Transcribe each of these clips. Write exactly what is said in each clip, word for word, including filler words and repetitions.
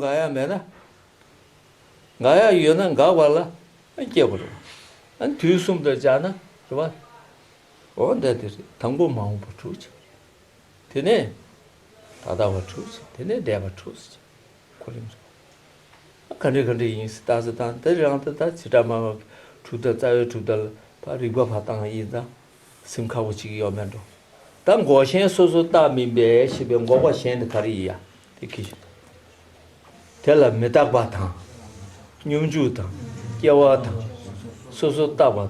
འགག་ཡག་མེད་ན། འགག་ཡག་ཡོད་ན་འགག་པ་ལ་སྐྱེ་བ་རེད་བ། ཨ་ནི་དུས་གསུམ་དུ་སྦྱར་ན་རེད་བ། འོ་འདི་དེ་རེད། དང་པོ་མ་འོངས་པ་དྲུག་ཅིག་དེ་ནས་ད་ལྟ་བ་དྲུག་ཅིག་དེ་ནས་འདས་པ་དྲུག་ཅིག་གོ་རིམ་རེད། ག་འདྲ་ག་འདྲ་ཡིན་ཟེར་ལྟ་ས་དང་། དེ་རང་ད་ད་བྱེ་བྲག་སྨྲ་བ་གྲུབ་མཐའ། རྩ་བའི་གྲུབ་མཐའ་ལ་ཕར་རིག་པ་ཕར་བཏང་ཡིན་ཙང་སེམས་ཁག་པོ་བྱེད་ཀྱི་ཡོད་མེད་འགྲོ། ད་འགོག་གཞན་སོ་སོར་བརྟགས་མིན་པས་ཞེས་པའི་འགོག་པ་གཞན་དེ་ག་རེ་ཡིན་ཡ། དེ་གི་དེ་ལ་མི་རྟག་པ་དང་། སྙོམས་འཇུག་དང་། སྐྱེ་བ་དང་། སོ་སོར་བརྟགས་པ་དང་།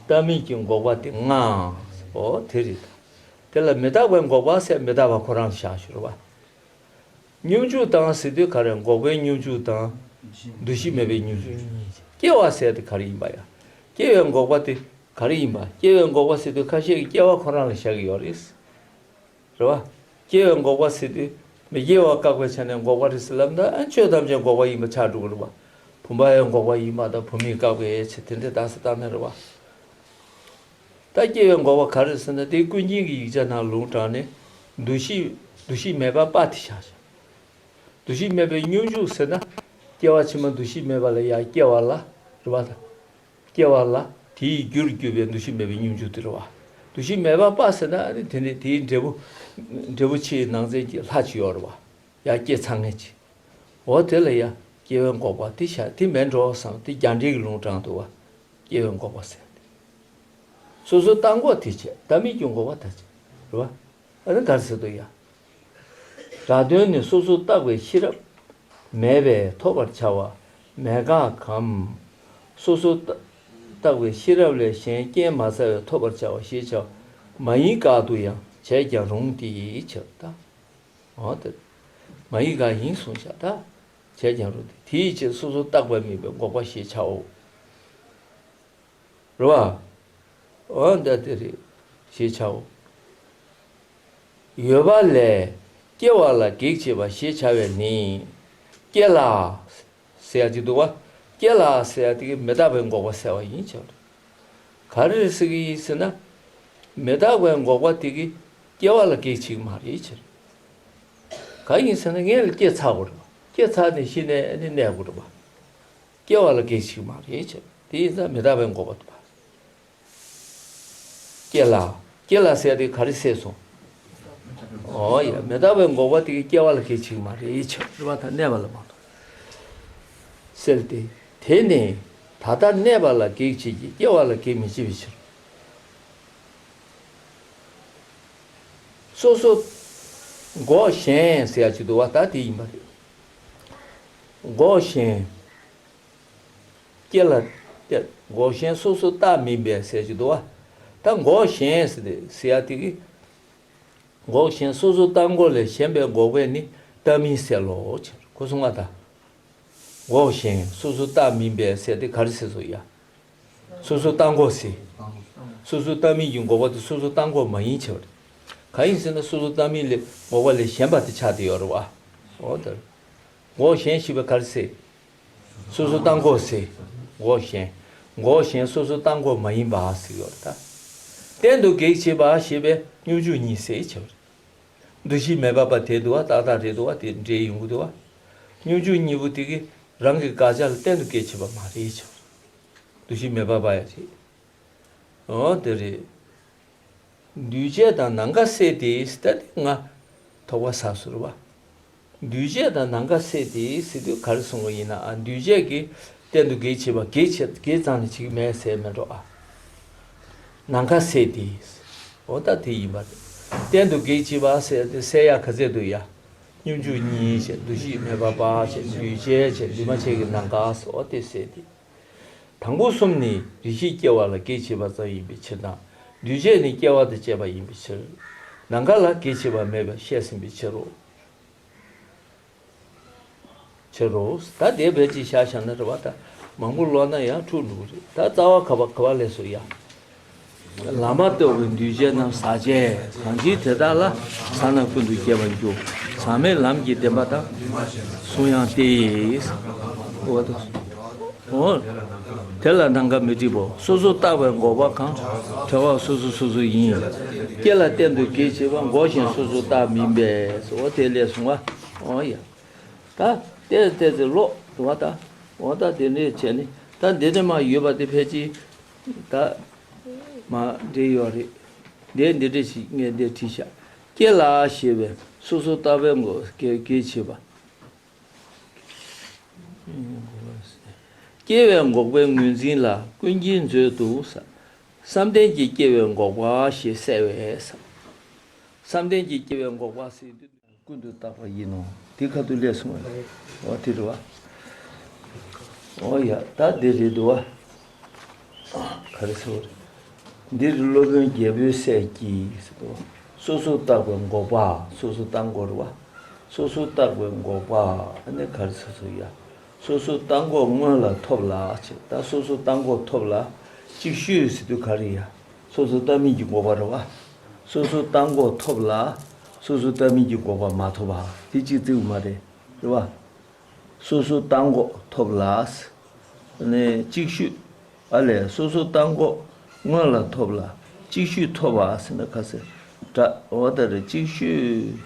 བརྟགས་མིན་གྱི་འགོག་པ་སྟེ་ལྔའམ། འོ་དེ་རེད། དེ་ལ་མི་རྟག་པའི་འགོག་པ་ཟེར། མི་རྟག་པ་ཁོ་རང་ལ་བཞག་ཞུ་རེད་བ། སྙོམས་འཇུག་དང་ཟེར་དུས་ག་རེ། འགོག་པའི་སྙོམས་འཇུག་དང་། འདུ་ཤེས་མེད་པའི་སྙོམས་འཇུག་གཉིས། སྐྱེ་བ་ཟེར་དེ་ག་རེ་ཡིན་པ་ཡ། སྐྱེ་བའི་འགོག་པ་དེ་ག་རེ་ཡིན་པ། སྐྱེ་བའི་འགོག་པ་ཟེར་དུས་ཁ་ཤས་ཀྱིས་སྐྱེ་བ་ཁོ་རང་ལ་བཞག་གི་ཡོད་རེད། རེད་བ། སྐྱེ་བའི་འགོག་པ་ཟེར་དུས་མི་སྐྱེ་བ་བཀག་པའི་ཆ་ནས་འགོག་པ་རེད་ཟེར་ལབ་ན། ཨ་ཆོས་ཐམས་ཅད་འགོག་པ་ཡིན་པ་ཆགས་འགྲོ་གི་རེད་བ། བུམ་པ་ཡང་འགོག་པ་ཡིན་པ་དང་། བུད་མེད་བཀག་པའི་ཆ་དེ་འདྲ་ད་ས་ལྟ་ན་རེད་བ། ད་སྐྱེ་བའི་འགོག་པ་ག་རེ་ཟེར་ན། དེ་ཀུན་མཁྱེན་གྱི་ཡིག་ཆ་ནང་ལུང་དྲངས་ནས་འདུ་ཤེས། འདུ་ཤེས་མེད་པ་པ་དེ་བཞག་བཞག་འདུ་ཤེས་མེད་པའི་སྙོམས་འཇུག་ཟེར་ན། སྐྱེ་བ་ཕྱི་མ་འདུ་ཤེས་མེད་པ་ལ་ཡང་སྐྱེ་བ་ལ་རེད་བ་དང་། སྐྱེ་བ་ལ་དེའི་རྒྱུར་གྱུར་པའི་འདུ་ཤེས་མེད་པའི་སྙོམས་འཇུག་དེ་རེད་བ། འདུ་ཤེས་མེད་པ་པ་ཟེར་ན་ཨ་ནི་དེ་ནི་དེའི་འབྲས་བུ། འབྲས་བུ་ཕྱིའི་ནང་ཚན་གྱི་ལྷ་ཅིག་ཡོད་རེད་བ། ཡང་སྐྱེ་ཚར་མཁན་ཅིག་འོ་དེ་ལ་ཡང་སྐྱེ་བའི་འགོག་པ་དེ་བཞག་དེ་མེད་འགྲོ་བསམ། དེ་རྒྱ་འགྲེལ་གྱི་ལུང་དྲངས་འདུག་བ། སྐྱེ་བའི་འགོག་པ་ཟེར་ཏེ། སོ་སོར་བརྟགས་འགོག་དེ་བྱས། བརྟགས་མིན་གྱི་འགོག་པ་ད་བྱས་རེད་བ། ཨ་ནི་ག་རེ་ཟེར་འདུག་ཡ། སྒྲ་དོན་ནི་སོ་སོར་བརྟགས་པའི་ཤེས་རབ་མེད་པས་ཐོབ་པར་བྱ་བ་མེད་དགག་གམ། སོ་སོར་བརྟགས་པའི་ཤེས་རབ་ལས་གཞན་རྐྱེན་མ་ཚང་བས་ཐོབ་པར་བྱ་བ་ཞེས་བྱ་བ་མ་ཡིན་དགག་ཏུ་ཡང་བྱས་ཀྱང་རུང་སྟེ་ཞེས་པ་དང་། འོ་དེ་མ་ཡིན་དགག་ཡིན་གསུངས་བཞག་ད། བྱས་ཀྱང་རུང་སྟེ། དེའི་ཕྱིར་སོ་སོར་བརྟགས་པ་མིན་པའི་འགོག་པ་ཞེས་བྱའོ། རེད་བ། འོ་ད་དེ་རེད། ཞེས་བྱའོ། ཡོད་པ་ལས་སྐྱེ་བ་ལ་གེགས་བྱེད་པ་ཞེས་བྱ་བས་ནི། སྐྱེ་ལ་ཟེར་ཡ་ཅིག་འདུག་བ། སྐྱེ་ལ་ཟེར་ཡ་དེ་གིས་མི་རྟག་པའི་འགོག་པ་ཟེར་བ་ཡིན་ཕྱིར། ག་རེ་ཟེར་གི་ཡིན་ཟེར་ན། མི་རྟག་པའི་འགོག་པ་དེ་གིས་སྐྱེ་བ་ལ་གེགས་བྱེད་ཀྱི་མ་རེད་ཕྱིར། གང་ཡིན་ཟེར་ན་སྔོན་ལ་སྐྱེ་ཚར་བ་རེད་བ། སྐྱེ་ཚར་ནས་གཞི་ནས་ཨ་ནི་གནས་དགོས་རེད་བ། སྐྱེ་བ་ལ་གེགས་བྱེད་ཀྱི་མ་རེད་ཕྱིར། དེ་ཡིན་ཙང་མི་རྟག་པའི་འགོག་པ་འདུག་བ། སྐྱེ་ལ། སྐྱེ་ལ་ཟེར་དེ་ག་རེ་ཟེར་སོང་། འོ་ཡ། མི་རྟག་པའི་འགོག་པ་དེ་གིས་སྐྱེ་བ་ལ་གེགས་བྱེད་ཀྱི་མ་རེད་ཕྱིར། རེད་བ། ད་གནས་པ་ལ་མ་གཏོགས། ཟེར་ཏེ། དེ་ནི་ད་ལྟ་གནས་པ་ལ་གེགས་བྱེད་ཀྱི། སྐྱེ་བ་ལ་གེགས་མི་བྱེད་པའི་ཕྱིར། སོ་སོར། འགོག་གཞན་ཟེར་ཡ་ཅིག་འདུག་བ། ད་དེ་ཡིན་པ་རེད། འགོག་གཞན། སྐྱེ་ལ་སྟེ། འགོག་གཞན་སོ་སོར་བརྟགས་མིན་པས་ཟེར་གྱི་འདུག་བ། ད་འགོག་གཞན་ཟེར་ཏེ་ཟེར་ཡ་དེ་གིས། འགོག་གཞན་སོ་སོར་བརྟགས་འགོག་ལས་གཞན་པའི་འགོག་པས་ནི་བརྟགས་མིན་ཟེར་ལོ། ཁོ་གསུང་བ་ད། འགོག་གཞན་སོ་སོར་བརྟགས་མིན་པས་ཟེར་ཏེ་ག་རེ་ཟེར་སོང་ཡ། སོ་སོར་བརྟགས་འགོག་ཟེར། སོ་སོར་བརྟགས་མིན་གྱི་འགོག་པ་དེ་སོ་སོར་བརྟགས་འགོག་མ་ཡིན་ཕྱིར། གང་ཡིན་ཟེར་ན་སོ་སོར་བརྟགས་མིན་ལས་འགོག་པ་ལས་གཞན་པ་དེ་ཆགས་བསྡད་ཡོད་རེད་བ། འོ་ད། འགོག་གཞན་ཞེས་པ་ག་རེ་ཟེར། སོ་སོར་བརྟགས་འགོག་ཟེར། འགོག་གཞན། འགོག་གཞན་སོ་སོར་བརྟགས་འགོག་མ་ཡིན་པ་ཟེར་ཡོད་རེད་ད། གཏན་དུ་གེགས་བྱེད་པ་ཞེས་པས་སྙོམས་འཇུག་གཉིས་ཟེར་བྱ་བ་རེད། འདུ་ཤེས་མེད་པ་པ་དེ་འདུག་བ། ཏག་ཏག་རེད་འདུག་བ། དེ་འདྲའི་ཡོང་གི་འདུག་བ། སྙོམས་འཇུག་གཉིས་པོ་དེ་གིས་རང་གི་དགག་བྱ་ལ་གཏན་དུ་གེགས་བྱེད་པ་མ་རེད་བྱ་བ་རེད། འདུ་ཤེས་མེད་པ་པ་ཡ་རེད། འོ་དེ་རེད། འདུས་བྱས་དང་ནམ་མཁའ་བསྲེས་ཏེ་ཟེར་ད་དེ་ང་དོགས་པ་ཟ་སོང་རེད་བ། འདུས་བྱས་དང་ནམ་མཁའ་བསྲེས་ཏེ་ཟེར་དུས་ག་རེ་གསུང་གི་ཡིན་ན། ཨ། འདུས་བྱས་ཀྱིས་གཏན་དུ་གེགས་བྱེད་པ། གེགས་བྱེད། གེགས་ཙམ་ལས་བྱེད་ཀྱི་མེད་ཟེར་མེད་འགྲོ་ཨ། ནམ་མཁའ་བསྲེས་ཏེ། འོ་ད་དེ་ཡིན་པ་རེད། གཏན་དུ་གེགས་བྱེད་པ་ཟེར་ཏེ་བསྲེ་ཡག་ག་ཚད་འདུག་ཡ། སྙོམས་འཇུག་གཉིས་བྱས། འདུ་ཤེས་མེད་པ་པ་བྱས། འདུས་བྱས་བྱས། འདུས་མ་བྱས་ཀྱི་ནམ་མཁའ་ཟེར། འོ་དེ་བསྲེས་ཏེ། དང་པོ་གསུམ་ནི་རེ་ཞིག་སྐྱེ་བ་ལ་གེགས་བྱེད་པ་ཙམ་ཡིན་པའི་ཕྱིར་དང་། འདུས་བྱས་ནི་སྐྱེ་བ་དང་བཅས་པ་ཡིན་པའི་ཕྱིར། ནམ་མཁའ་ལ་གེགས་བྱེད་པ་མེད་པར་བཤད་ཟིན་པའི་ཕྱིར་རོ། ཕྱིར་རོ། ད་དེ་བས་ཅིག་བཞག་བཞག་ན་རེད་བ། ད་མང་པོ་ཀློག་ན་ཡང་འཁྲུག་འགྲོ་གི་རེད། ད་རྩ་བ་ག་པ་ག་པ་ལས་སོ་ཡ། ལམ་མ་གཏོགས་པའི་འདུས་བྱས་རྣམས་ཟག་བཅས། གང་ཕྱིར་དེ་དག་ལ། ས་རྣམས་ཀུན་ཏུ་སྐྱེ་བར་འགྱུར། ཟག་མེད་ལམ་གྱི་བདེན་པ་དང་། གསུང་ཡང་སྟེ། འོ་ད། འོ། དེ་ལ་ནམ་མཁའ་མི་འགྲིག་པའོ། སོ་སོར་བརྟགས་པའི་འགོག་པ་གང་། བྲལ་བ་སོ་སོ་སོ་སོ་ཡིན། སྐྱེ་ལ་གཏན་དུ་གེགས་བྱེད་པ། འགོག་གཞན་སོ་སོར་བརྟགས་མིན་པས། འོ་དེ་ལས་གསུང་བ། འོ་ཡ། ད། ཏེ་ཏེ་ཏེ་ལོ་དུ་བ་ད། འོ་ད་དེ་འདྲས་བྱས་ནས་ད་འདི་འདྲས་མ་ཡོད་པ་དེ་ཕལ་ཆེར་ད་མ་འདྲེ་ཡོད་རེད། འདི་འདི་འདྲས་ཞིག་ངས་འདི་བྲིས་ཤག་སྐྱེ་ལ་ཞེས་པས་སོ་སོ་ལྟ་བའི་ངོ་སྐྱེ་སྐྱེ་བྱེད་པ། སྐྱེ་བའི་འགོག་པའི་ངོས་འཛིན་ལ་ཀུན་གྱིས་མཛོད་དུ་ས། བསམ་གཏན་གྱི་སྐྱེ་བའི་འགོག་པ་ཞེས་གསལ་བས་ས། བསམ་གཏན་གྱི་སྐྱེ་བའི་འགོག་པ་ཟེར་དུས་ཀུན་ཏུ་བརྟགས་པ་ཡིན་ནོ། དེ་ཁ་ཐུག་ལས་སོང་བས། འོ་དེ་རེད་བ། འོ་ཡ་ད་འདི་རེད་འདུག་བ། ག་རེ་ཟེར་བ་རེད། འདིར་སློབ་དཔོན་རྒྱལ་པོའི་སྲས་ཀྱིས་ཟེར་དུས། སོ་སོ་བརྟགས་པའི་འགོག་པ། སོ་སོ་བརྟགས་འགོག་རེད་བ། སོ་སོ་བརྟགས་པའི་འགོག་པ། ཨ་ནི་ག་རེ་ཟེར་སོ་ཡ། སོ་སོ་བརྟགས་འགོག་སྔོན་ལ་ཐོབ་ལ་ཅེས། ད་སོ་སོ་བརྟགས་འགོག་ཐོབ་ལ་ཅིག་ཤོས་ཟེར་དུས་ག་རེ་ཡ། སོ་སོ་བརྟགས་མིན་གྱི་འགོག་པ་རེད་བ། སོ་སོ་བརྟགས་འགོག་ཐོབ་ལ་སོ་སོ་བརྟགས་མིན་གྱི་འགོག་པ་མ་ཐོབ་པ་དེ་གཅིག་བརྩིས་མ་རེད། རེད་བ། སོ་སོ་བརྟགས་འགོག་ཐོབ་ལ། ནས་ཅིག་ཤོས། ཨ་ལས་སོ་སོ་བརྟགས་འགོག་སྔོན་ལ་ཐོབ་ལ་ཅིག་ཤོས་ཐོབ་པ་ཟེར་ན་ག་ཟེར། འདྲ་འོ་ད་རེ་ཅིག་ཤོས།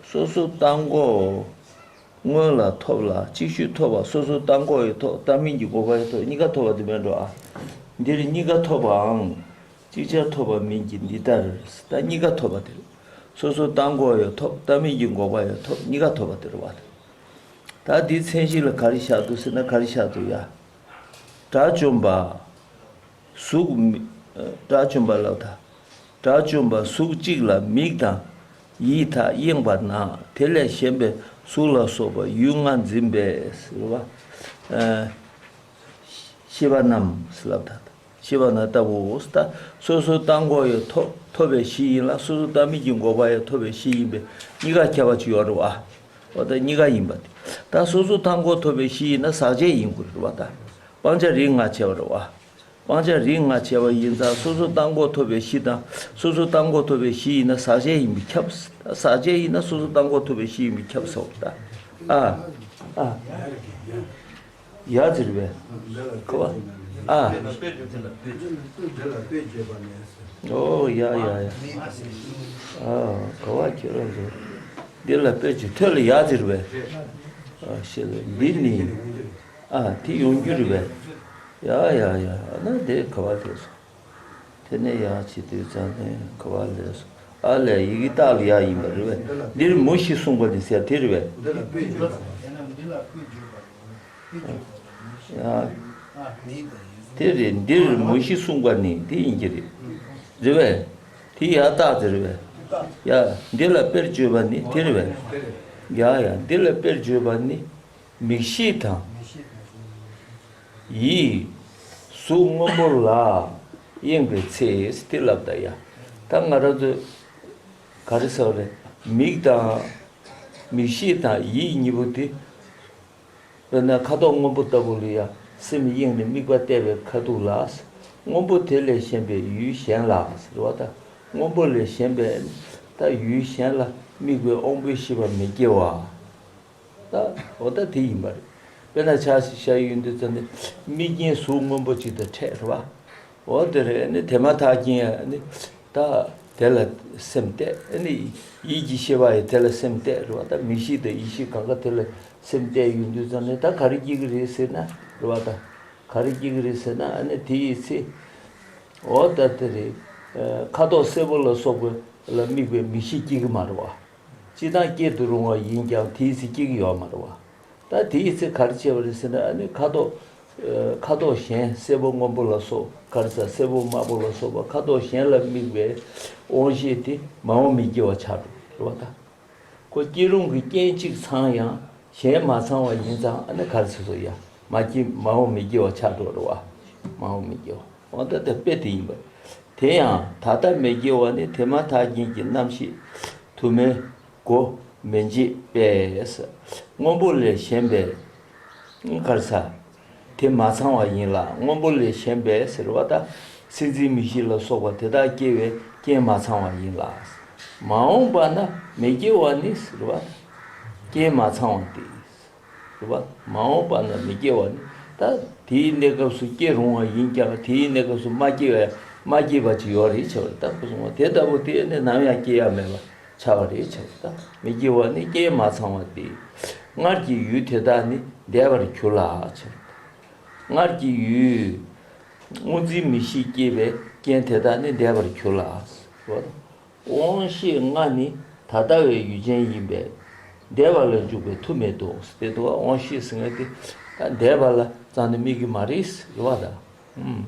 སོ་སོ་བརྟགས་འགོག་སྔོན་ལ་ཐོབ་ལ་ཅིག་ཤོས་ཐོབ་པ། སོ་སོ་བརྟགས་འགོག་ཡང་ཐོབ། བརྟགས་མིན་གྱི་འགོག་པ་ཡང་ཐོབ། གཉིས་ཀ་ཐོབ་པ་དེ་མེད་འགྲོ་ཨ། འདིར་གཉིས་ཀ་ཐོབ་པའང་ཅིག་ཅར་ཐོབ་པ་མིན་གྱི་འདི་ལྟར། ད་གཉིས་ཀ་ཐོབ་པ་དེ་རེད། སོ་སོ་བརྟགས་འགོག་ཡང་ཐོབ། བརྟགས་མིན་གྱི་འགོག་པ་ཡང་ཐོབ། གཉིས་ཀ་ཐོབ་པ་དེ་རེད་བ། ད་འདིའི་མཚན་གཞི་ལ་ག་རེ་བཞག་འདུག་ཟེར་ན་ག་རེ་བཞག་འདུག་ཡ། དགྲ་བཅོམ་པ། གཟུགས་མི་དགྲ་བཅོམ་པ་ལ་ད། དགྲ་བཅོམ་པ་གཟུགས་གཅིག་ལ་མིག་དང་ཡིད་མཐའ་གཡེངས་པ་ན་དེ་ལས་གཞན་པའི་གཟུགས་ལ་སོགས་པ་ཡུལ་ལྔ་འཛིན་པས་ཟེར་བ། ཤེས་པ་རྣམས་ལབ་ད། ཤེས་པ་ན་ལྟ་བུའོ། ད་སོ་སོ་བརྟགས་འགོག་ཡང་ཐོབ་ཐོབ་པའི་གཞི་ཡིན་ལ་སོ་སོ་བརྟགས་མིན་གྱི་འགོག་པ་ཡང་ཐོབ་པའི་གཞི་ཡིན་པས་གཉིས་ཀ་ཁྱད་པར་ཅིག་ཡོད་རེད་བ། འོ་ད་གཉིས་ཀ་ཡིན་པ་དེ། ད་སོ་སོ་བརྟགས་འགོག་ཐོབ་པའི་གཞི་ཡིན་ན་ཟག་བཅས་ཡིན་དགོས་རེད་བ་ད། སྤང་བྱ་རིགས་ལྔ་བྱས་པ་རེད་བ། སྤང་བྱ་རིགས་ལྔ་བྱས་པ་ཡིན་ཙང་སོ་སོ་བརྟགས་འགོག་ཐོབ་པའི་གཞི་དང་སོ་སོ་བརྟགས་འགོག་ཐོབ་པའི་གཞི་ཡིན་ན་ཟག་བཅས་ཡིན་པས་ཁྱབ། ཟག་བཅས་ཡིན་ན་སོ་སོ་བརྟགས་འགོག་ཐོབ་པའི་གཞི་ཡིན་པས་ཁྱབ་ཟེར་བ་ད། ཨ། ཨ། ཡ་ཟེར་བས། ཁོ་བ། ཨ། ཨོ་ཡ་ཡ་ཡ། ཨ། ཁོ་བ་ཁྱོད་རང་ཚོ། འདི་ལ་དཔེ་ཅིག་ཐོད་ལ་ཡ་ཟེར་བས། ཨ་ཤེས་ལ་འདི་ནི། ཨ་དེ་ཡོང་རྒྱུ་རེད་བས། ཡ་ཡ་ཡ་ཨ་ན་དེ་ཁོ་བ་ལས་སོ། དེ་ནས་ཡ་བྱེད་དུས་ཙང་ནས་ཁོ་བ་ལས་སོ། ཨ་ལས་ཡི་གེ་རྟགས་ལ་ཡ་ཡིན་པ་རེད་བས། འདིར་མུ་བཞི་གསུངས་པ་ནི་ཟེར་དེ་རེད་བས། ཡ། དེ་རེད། འདིར་མུ་བཞི་གསུངས་པ་ནི་དེ་ཡིན་གྱི་རེད། རེད་བས། དེ་ཡ་རྟགས་དེ་རེད་བས། ཡ། འདི་ལ་དཔེར་བརྗོད་པ་ནི་དེ་རེད་བས། ཡ་ཡ་འདི་ལ་དཔེར་བརྗོད་པ་ནི་མིག་ཤེས་དང་། ཡིད། གཟུགས་སྔོན་པོ་ལ་གཡེངས་པའི་ཚེ་དེ་ལབ་ད་ཡ། ད་ང་རང་ཚོས་ག་རེ་ཟེར་བ་རེད། མིག་དང་། མིག་ཤེས་དང་ཡིད་གཉིས་པོ་དེ། དཔེར་ན་ཁ་དོག་སྔོན་པོ་ལྟ་བུ་ལ་ཡང་སེམས་གཡེངས་ནས་དམིགས་པ་གཏད་པའི་ཁ་ཐུག་ལ། སྔོན་པོ་དེ་ལས་གཞན་པའི་ཡུལ་གཞན་ལ་ཟེར་བ་དང་། སྔོན་པོ་ལས་གཞན་པའི་ད་ཡུལ་གཞན་ལ་དམིགས་པའི་དབང་པོའི་ཤེས་པ་མི་སྐྱེ་བ། ད་འོ་ད་དེ་ཡིན་པ་རེད། དཔེར་ན་ཆ་ཞིག་བཞག་ཡོང་དུས་ཙམ་ནས་དམིགས་རྐྱེན་གཟུགས་སྔོན་པོ་གཅིག་དང་འཕྲད་རེད་བ། འོ་དེ་རེད། ནི་དེ་མ་ཐག་རྐྱེན་ནི་ད་དེ་ལ་སེམས་གཏད། ནི་ཡིད་ཀྱི་ཤེས་པ་ཡི་དེ་ལ་སེམས་གཏད་རེད་བ། ད་མིག་ཤེས་དང་ཡིད་ཤེས་གང་ག་དེ་ལ་སེམས་གཏད་ཡོང་དུས་ཙམ་ནས་ད་ག་རེ་སྐྱེ་གི་རེད་ཟེར་ན་རེད་བ། ད་ག་རེ་སྐྱེ་གི་རེད་ཟེར་ན་ནི་དེ་ཡི་ཚེ། འོ་ད་དེ་རེད། ཁ་དོག་སེར་པོ་ལ་སོགས་པ་ལ་དམིགས་པའི་མིག་ཤེས་སྐྱེ་གི་མ་རེད་བ། སྤྱིར་བཏང་སྐྱེ་དུ་རུང་བ་ཡིན་ཀྱང་དེའི་ཚེ་སྐྱེ་གི་ཡོད་མ་རེད་བ། ད་དེའི་ཚེ་ག་རེ་བྱས་པ་རེད་ཟེར་ན་ཨ་ནི་ཁ་དོག་ཁ་དོག་གཞན་སེར་པོ་སྔོན་པོ་ལ་སོགས་ག་རེ་ཟ་སེར་པོ་དམར་པོ་ལ་སོགས་པ་ཁ་དོག་གཞན་ལ་དམིགས་པའི་དབང་ཤེས་དེ་མ་འོངས་མི་སྐྱེ་བ་ཆགས་འགྲོ་རེད་བ་ད། ཁོ་སྐྱེ་རུང་གི་རྐྱེན་གཅིག་ཚང་ཡང་གཞན་མ་ཚང་བ་ཡིན་ཙང་ཨ་ནི་ག་རེ་ཟེར་སོ་ཡ་མ་སྐྱེ་མ་འོངས་མི་སྐྱེ་བ་ཆགས་འགྲོ་རེད་བ། མ་འོངས་མི་སྐྱེ་བ་འོ་ད་ལྟ་དཔེ་དེ་ཡིན་པ། དེ་ཡང་ད་ལྟ་མི་སྐྱེ་བ་ནི་དེ་མ་ཐག་རྐྱེན་གྱི་རྣམ་ཤེས་དུ་མའི་སྒོ་མི་འབྱེད་པས། སྔོན་པོ་ལས་གཞན་པའི་གར་ས་དེ་མ་ཚང་བ་ཡིན་ལ་སྔོན་པོ་ལས་གཞན་པའི་ཟེར་བ་དང་སེམས་ཅན་མིག་ཤེས་ལ་སོགས་པ་དེ་དག་སྐྱེ་བའི་རྐྱེན་མ་ཚང་བ་ཡིན་ལ། མ་འོངས་པ་ན་མི་སྐྱེ་བ་ནི་ཟེར་བ་རྐྱེན་མ་ཚང་བ་སྟེ། རེད་བ། མ་འོངས་པ་ན་མི་སྐྱེ་བ་ནི་ད་དེའི་གནས་སྐབས་སུ་སྐྱེ་རུང་བ་ཡིན་ཀྱང་དེའི་གནས་སྐབས་སུ་མ་སྐྱེ་བ་མ་སྐྱེས་པ་ཅིག་ཡོད་རེད་བྱ་བ་རེད་ད་ཁོ་གསུངས་པ་དེ་ལྟ་བུ་དེ་ནི་ནམ་ཡང་སྐྱེ་ཡ་མེད་པ་ཆགས་པ་རེད་བྱ་བ་རེད་ད་མི་སྐྱེ་བ་ནི་རྐྱེན་མ་ཚང་བ་སྟེ། སྔར་གྱི་ཡུལ་དེ་དག་ནི་འདས་པར་གྱུར་ལ་ཟེར། སྔར་གྱི་ཡུལ། སྔོ་འཛིན་མིག་ཤེས་སྐྱེས་པའི་རྐྱེན་དེ་དག་ནི་འདས་པར་གྱུར་ལ་ཟེར། དབང་ཤེས་ལྔ་ནི་ད་ལྟ་བའི་ཡུལ་ཅན་ཡིན་པས་འདས་པ་ལ་འཇུག་པའི་མཐུ་མེད་དོ་ཟེར་ཏེ་འདུག་པ། དབང་ཤེས་ཟེར་མཁན་དེ་ད་འདས་པ་ལ་རྩ་ནས་དམིགས་ཀྱི་མ་རེད་ཟེར་བ་དང་། ཨུམ།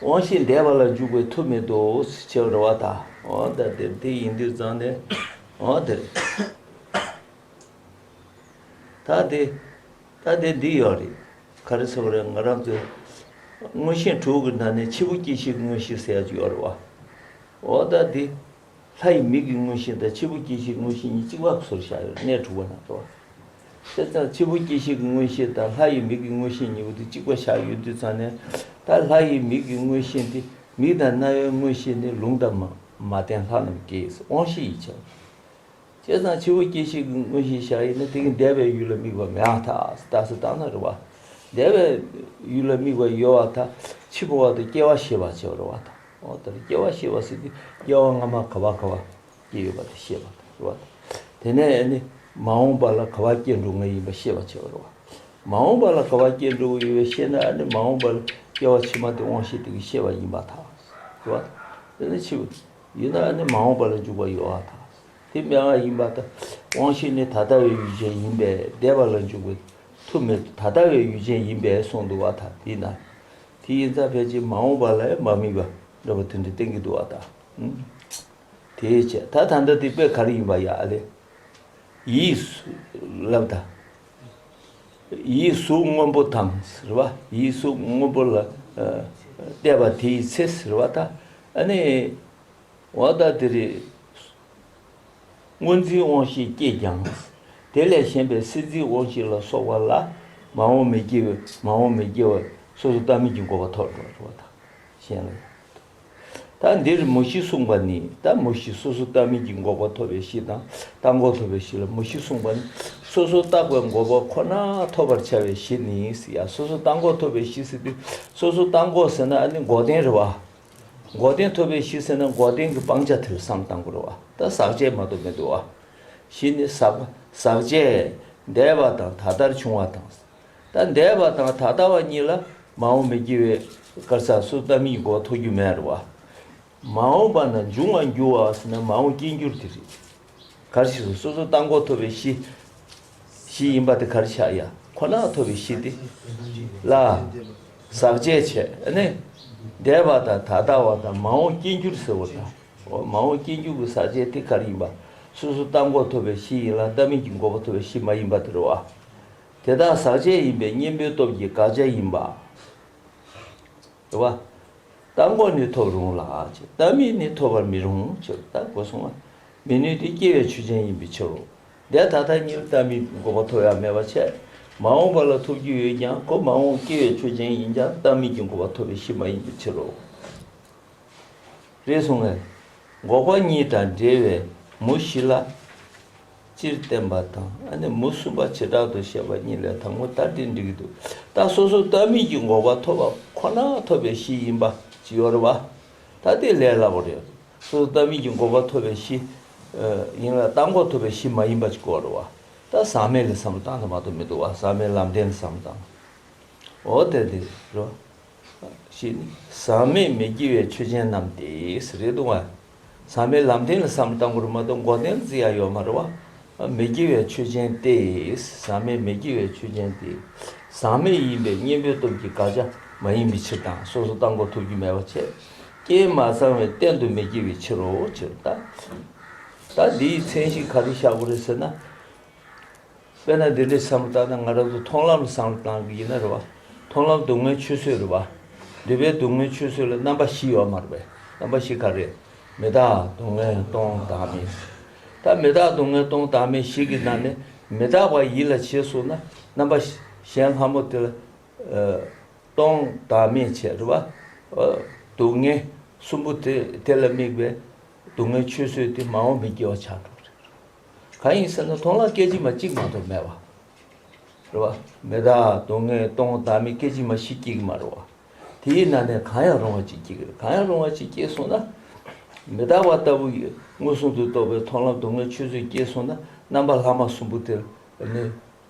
དབང་ཤེས་འདས་པ་ལ་འཇུག་པའི་མཐུ་མེད་དོ་ཟེར་བ་དང་། འོ་ད་དེ་དེ་ཡིན་དུས་ཙང་ནས། འོ་དེ་ད་དེ། ད་དེ་འདི་ཡོད་རེད། ག་རེ་ཟེར་བ་རེད། ང་རང་ཚོའི་མངོན་ཤེས་དྲུག་གི་ནང་ནས་འཆི་བ་སྐྱེ་ཤི་གི་མངོན་ཤེས་ཟེར་ཡ་ཅིག་ཡོད་རེད་པ། འོ་ད་འདི། ལྷ་ཡི་མིག་གི་མངོན་ཤེས་དང་འཆི་བ་སྐྱེ་ཤི་གི་མངོན་ཤེས་གཉིས་གཅིག་པ་བཟོ་བྱས་ཡོད་རེད། གནས་དྲུག་པ་ནང་དུ། བྱས་ཙང་འཆི་བ་སྐྱེ་ཤི་གི་མངོན་ཤེས་དང་ལྷ་ཡི་མིག་གི་མངོན་ཤེས་གཉིས་པོ་དེ་གཅིག་པ་བཞག་ཡོད་དུས་ཙང་ནས། ད་ལྷ་ཡི་མིག་གི་མངོན་ཤེས་དེ། མིག་དང་རྣ་བའི་མངོན་ཤེས་ནི་ལུང་དང་མ་མ་བསྟན་ལྷ་རྣམས་ཀྱིས་དབང་ཤེས་ཡིན་ཕྱིར། བྱས་ཙང་འཆི་བ་སྐྱེ་ཤི་གི་མངོན་ཤེས་བཞག་ཡིན་ན་དེ་གིས་འདས་པའི་ཡུལ་ལ་དམིགས་པ་མེད་པར་ཐལ། རྟགས་གསལ་བཏང་ན་རེད་པ། འདས་པའི་ཡུལ་ལ་དམིགས་པ་ཡོད་པར་ཐལ། འཆི་འཕོ་བ་དང་སྐྱེ་བ་ཤེས་པར་བྱེད་པ་རེད་པ། ད་འོ་ད་སྐྱེ་བ་ཤེས་པ་ཟེར་དུས་སྐྱེ་བ་སྔ་མ་ག་པར་ག་པར་སྐྱེས་ཡོད་པ་དེ་ཤེས་པ་རེད་པ། དེ་ནས་ཨ་ནི་མ་འོངས་པ་ལ་ག་པར་སྐྱེ་འགྲོ་མཁན་ཡིན་པ་ཤེས་པར་བྱེད་པ་རེད་པ། མ་འོངས་པ་ལ་ག་པར་སྐྱེ་འགྲོ་གི་ཡོད་པ་ཤེས་ན་ཨ་ནི་མ་འོངས་པ་ལ་སྐྱེ་བ་ཕྱི་མ་དེ་དབང་ཤེས་དེ་གིས་ཤེས་པ་ཡིན་པར་ཐལ། རེད་པ། དེ་ནི་འཆི་བ། ཡིན་ན་ཨ་ནི་མ་འོངས་པ་ལ་འཇུག་པ་ཡོད་པར་ཐལ། དེ་མེད་པ་ཡིན་པར་ཐལ། དབང་ཤེས་ནི་ད་ལྟ་བའི་ཡུལ་ཅན་ཡིན་པས་འདས་པ་ལ་འཇུག་པའི་མཐུ་མེད། ད་ལྟ་བའི་ཡུལ་ཅན་ཡིན་པས་གསུངས་འདུག་པ། ད་དེས་ན། དེ་ཡིན་ཙང་ཕལ་ཆེར་མ་འོངས་པ་ལ་ཡང་མ་དམིགས་པ་འདྲ་པོ་དེ་འདྲ་བསྟན་གྱི་འདུག་པ། ད་ཨུམ། དེའི་ཕྱིར་ད་ད་ལྟ་དེ་དཔེ་ག་རེ་ཡིན་པ་ཡ་ཨ་ལེ། ཡིད་གཟུགས་ལབ་ད། ཡིད་གཟུགས་སྔོན་པོ་དང་ཟེར་བ། ཡིད་གཟུགས་སྔོན་པོ་ལ་ཨ་བལྟས་པ་དེའི་ཚེ་ཟེར་བ་ད། ཨ་ནི། འོ་ད་དེ་རེད། སྔོ་འཛིན་དབང་ཤེས་སྐྱེས་ཀྱང་། དེ་ལས་གཞན་པའི་སེམས་འཛིན་དབང་ཤེས་ལ་སོགས་པ་ལ་མ་འོངས་མི་སྐྱེ་བའི། མ་འོངས་མི་སྐྱེ་བ་སོ་སོ་ལྟ་མིན་གྱི་འགོག་པ་ཐོབ་འགྲོ་བ་དང་། གཞན་ལ། ད་འདིར་མུ་བཞི་གསུངས་པ་ནི། ད་མུ་བཞི་སོ་སོ་ལྟ་མིན་གྱི་འགོག་པ་ཐོབ་པའི་གཞི་དང་བརྟགས་འགོག་ཐོབ་པའི་གཞི་ལ་མུ་བཞི་གསུངས་པ་ནི། སོ་སོ་བརྟགས་པའི་འགོག་པ་ཁོ་ན་ཐོབ་པར་བྱ་བའི་གཞི་ནི་ཟེར་ཡ། སོ་སོ་བརྟགས་འགོག་ཐོབ་པའི་གཞི་ཟེར་དུས་སོ་སོ་བརྟགས་འགོག་ཟེར་ན་ཨ་ནི་འགོག་བདེན་རེད་པ། འགོག་བདེན་ཐོབ་པའི་གཞི་ཟེར་ན་འགོག་བདེན་གྱི་སྤང་བྱ་དེ་ལ་བསམ་བློ་བཏང་དགོས་རེད་པ། ད་ཟག་བཅས་མ་གཏོགས་མི་འདུག་པ། གཞི་ནི་ཟག་ཟག་བཅས་འདས་པ་དང་ད་ལྟར་བྱུང་བ་དང་། ད་འདས་པ་དང་ད་ལྟ་བ་གཉིས་ལ་མ་འོངས་མི་སྐྱེ་བའི་ག་རེ་ཟེར་སོ་སོ་ལྟ་མིན་གྱི་འགོག་པ་ཐོབ་རྒྱུ་མེད་རེད་པ། མ་འོངས་པ་ན་འབྱུང་བར་འགྱུར་བ་ཟེར་ན་མ་འོངས་སྐྱེ་འགྱུར་དེ་རེད། ག་རེ་ཞིག་སོ་སོ་བརྟགས་འགོག་ཐོབ་པའི་གཞི། གཞི་ཡིན་པ་དེ་ག་རེ་ཆགས་ཡ། ཁོ་ན་ཐོབ་པའི་གཞི་དེ། ལ། ཟག་བཅས་བྱས་ཨ་ནི། འདས་པ་དང་ད་ལྟ་བ་དང་མ་འོངས་སྐྱེ་འགྱུར་ཟེར་བ་དང་། འོ་མ་འོངས་སྐྱེ་འགྱུར་གྱི་ཟག་བཅས་དེ་ག་རེ་ཡིན་པ། སོ་སོ་བརྟགས་འགོག་ཐོབ་པའི་གཞི་ཡིན་ལ་ལྟ་མིན་གྱི་འགོག་པ་ཐོབ་པའི་གཞི་མ་ཡིན་པ་དེ་རེད་པ། དེ་དག་ཟག་བཅས་ཡིན་པས་གཉེན་པོའི་སྟོབས་ཀྱིས་དགག་བྱ་ཡིན་པ། རེད་པ། བརྟགས་འགོག་ནི་ཐོབ་རུང་ལ་ཅེས། ལྟ་མིན་ནི་ཐོབ་པར་མི་རུང་ཕྱིར། ད་གོ་སོང་ང་། མི་ནུས་ཏེ་སྐྱེ་བའི་ཆོས་ཅན་ཡིན་པའི་ཕྱིར་རོ། འདས་ད་ལྟ་གཉིས་ལ་ལྟ་མིན་འགོག་པ་ཐོབ་ཡ་མེད་པ་བྱས། མ་འོངས་པ་ལ་ཐོབ་རྒྱུ་ཡོད་ཀྱང་ཁོ་མ་འོངས་སྐྱེ་བའི་ཆོས་ཅན་ཡིན་ཀྱང་ལྟ་མིན་གྱི་འགོག་པ་ཐོབ་པའི་གཞི་མ་ཡིན་པའི་ཕྱིར་རོ། རེད་སོང་ངས། འགོག་པ་གཉིས་དང་འབྲེལ་བའི་མུ་བཞི་ལ། སྤྱིར་བསྟན་པ་དང་ཨ་ནི་མུ་གསུམ་པ་བྱེ་བྲག་ཏུ་བཤད་པ་གཉིས་ལས་དང་པོ་ད་འདི་འགྲིག་གི་འདུག་ད་སོ་སོ་ལྟ་མིན་གྱི་འགོག་པ་ཐོབ་པ་ཁོ་ན་ཐོབ་པའི་གཞི་ཡིན་པ་ཅིག་ཡོད་རེད་པ། ད་དེ་ལས་སླ་པོ་རེད། སོ་སོ་ལྟ་མིན་གྱི་འགོག་པ་ཐོབ་པའི་གཞི་ཡིན་ལ་བརྟགས་འགོག་ཐོབ་པའི་གཞི་མ་ཡིན་པ་ཅིག་དགོས་རེད་པ། ད་ཟག་མེད་ལ་བསམ་བློ་བཏང་ན་མ་གཏོགས་མི་འདུག་པ། ཟག་མེད་ལམ་བདེན་ལ་བསམ་བློ་བཏང་། འོ་དེ་དེ་རོ། ཞེས་ནི། ཟག་མེད་མི་སྐྱེ་བའི་ཆོས་ཅན་རྣམས་ཏེ་ཟེར་རེད་འདུག་ག་ཟག་མེད་ལམ་བདེན་ལ་བསམ་བློ་བཏང་དགོས་རེད་མ་གཏོགས་འགོག་བདེན་ལ་བརྩི་ཡ་ཡོད་མ་རེད་པ། མི་སྐྱེ་བའི་ཆོས་ཅན་ཏེ། ཟག་མེད་མི་སྐྱེ་བའི་ཆོས་ཅན་ཏེ། ཟག་མེད་ཡིན་པས་གཉེན་པོའི་སྟོབས་ཀྱིས་དགག་བྱ་མ་ཡིན་པའི་ཕྱིར་དང་སོ་སོ་བརྟགས་འགོག་ཐོབ་རྒྱུ་མེད་པ་བྱས། རྐྱེན་མ་ཚང་བའི་རྟེན་དུ་མི་སྐྱེ་བའི་ཕྱིར་རོ། ཕྱིར་ད། ད་འདིའི་མཚན་གཞི་ག་རེ་བཞག་དགོས་རེད་ཟེར་ན། དཔེར་ན་འདི་འདྲའི་བསམ་བློ་བཏང་ན་ང་རང་ཚོ་མཐོང་ལམ་ལ་བསམ་བློ་བཏང་གི་ཡིན་ན་རེད་པ། མཐོང་ལམ་སྡུག་བསྔལ་ཆོས་བཟོད་རེད་པ། འདོད་པའི་སྡུག་བསྔལ་ཆོས་བཟོད་ལ་རྣམ་པ་བཞི་ཡོད་མ་རེད་པས། རྣམ་པ་བཞི་ག་རེ། མི་རྟག་སྡུག་བསྔལ་སྟོང་བདག་མེད། ད་མི་རྟག་སྡུག་བསྔལ་སྟོང་བདག་མེད་བཞི་གི་ནང་ནས་མི་རྟག་པ་ཡིད་ལ་བྱས་སོང་ན་རྣམ་པ་གཞན་ལྷ་མོ་དེ་ལ། སྟོང་བདག་མེད་བྱས་རེད་པ། སྡུག་བསྔལ་གསུམ་པོ་དེ་དེ་ལ་དམིགས་པའི་སྡུག་བསྔལ་ཆོས་བཟོད་དེ་མ་འོངས་མི་སྐྱེ་བ་ཆགས་འགྲོ་གི་རེད། གང་ཡིན་ཟེར་ན་མཐོང་ལམ་སྐད་ཅིག་མ་གཅིག་མ་གཏོགས་མེད་པ། རེད་པ། མི་རྟག་སྡུག་བསྔལ་སྟོང་བདག་མེད་སྐད་ཅིག་མ་བཞི་སྐྱེ་གི་མ་རེད་པ། དེའི་ནང་ནས་གང་ཡང་རུང་བ་གཅིག་སྐྱེ་གི་རེད། གང་ཡང་རུང་བ་གཅིག་སྐྱེས་སོང་ན། མི་རྟག་པ་ལྟ་བུ་ཡི་མངོན་སུམ་དུ་རྟོགས་པའི་མཐོང་ལམ་སྡུག་བསྔལ་ཆོས་བཟོད་སྐྱེས་སོང་ན་རྣམ་པ་ལྷག་མ་གསུམ་པོ་དེར་ ནི།